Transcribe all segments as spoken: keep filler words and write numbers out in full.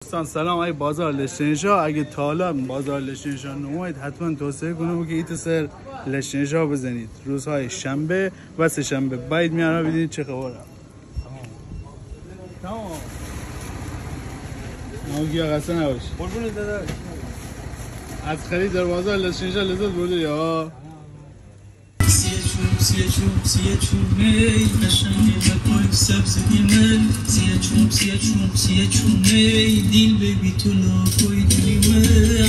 دوستان سلام، ای بازار لشت‌نشا. اگه تا حالا بازار لشت‌نشا نومایید، حتماً توصیه کنم که ایتا سر لشت‌نشا بزنید. روزهای شنبه و سه‌شنبه باید میان بدینید چه خبره. تمام. تمام. تمام، گیاه خسته نباشی. قربونت داداش. از خرید در بازار لشت‌نشا لذت بردی یا؟ سیه چوم، سیه چوم، سیه چوم، ای قشنگ لبای سبز دیمل. سیه چوم، سیه چوم، سیه چوم، ای دیل بیبی تو لاکوی دیمه.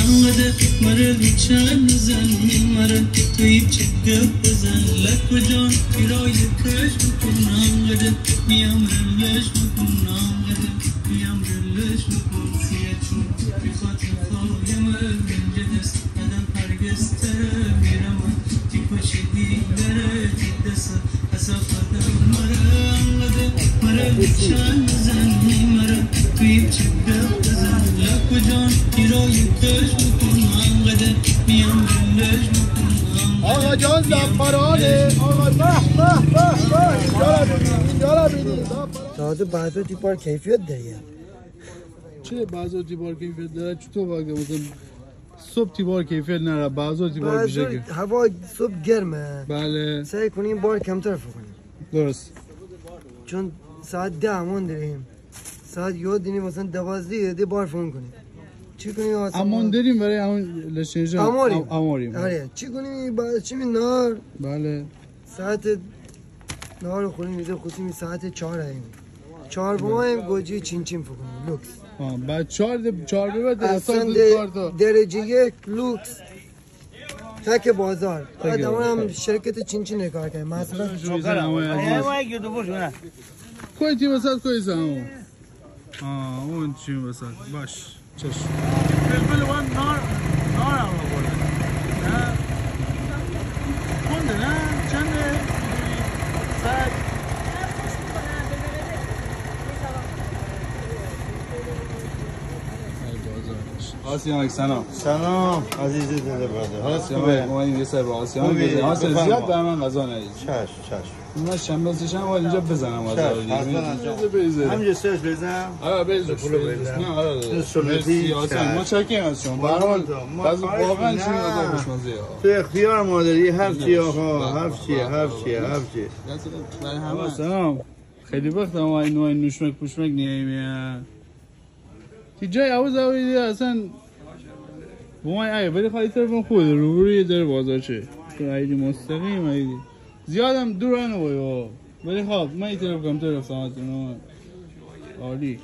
انقدر مره لوچن نزن، مره تو ایچه گپ بزن. لک جان، پیرای کش بکن، انقدر میام رلش بکن، انقدر میام رلش بکن. سیه چوم، می‌خواد خواهیم رنج دست. آقا جان زعفرانه، آقا، به، به، به، اینجا را ببین، اینجا را ببین، زعفران. تازه بعضا تی بار کیفیت داره. چه بعضا تی بار کیفیت داره؟ چطور وقت مثلاً صبح تی بار کیفیت نره، بعضا تی بار بعضا بیشتر که هوا صبح گرمه. بله. سعی کنیم بار کمتر فوکونیم. درست. چون ساعت ده امان داریم. ساعت یو دینی مثلاً دوازده ده بار فون کنیم. چی کنیم اصلاً؟ امان داریم برای همون لشت‌نشا. اماریم. ام-، اماریم. آره. چی کنیم؟ با-، چی می نار؟ بله. ساعت نهار خوریم، ایده خوسیم ساعت چهار ایم. چهار باماییم گوجه چین‌چین فوکونیم، لوکس. ها، بعد چهار ده، چهار به بعد اصلاً ساعت ده، چهار تا. درجه یک لوکس. تک بازار. تک بعد بازار. هم شرکت چین‌چین کار کنیم. مثلاً شما زن همه عزیز. کوی تی وسط کوی سامو؟ آه، اون چی وسط؟ باش. چشم. فلفل و نار، نار هم آورده. نه؟ تنده نه؟ چنده؟ صد؟ آسیان، سلام. سلام، عزیز دل برادر. حالت خوبه؟ اومدیم یه سر با آسیان بزنیم. آسیان، زیاد بر من غذا ندید. چشم، چشم. من شنبه سه شنبه باید اینجا بزنم. چشم، حتماً. همینجا سرش بزنم. آره، بزن. پولو بزنم. نه، آره. سنتی. مرسی، آسان. چشم. متشکرم از شما. قربان تو. ما بعضی خواهش واقعاً چیزی نه. غذا خوشمزه ها. تو اختیار ما داری، هر چی آقا، هر چی، هر چی، هر چی. برای همه. سلام. خیلی وقت ما این نوع نوشمک پوشمک نیاییم. تی جای عوض عوض ایده اصلاً. بومای اگه بری خواهی طرف خود روبروی در بازارچه. تو ایدی مستقیم ایدی. زیادم دور نبای. ولی خب، من این طرف کمتر رفتم از اونو. عالی.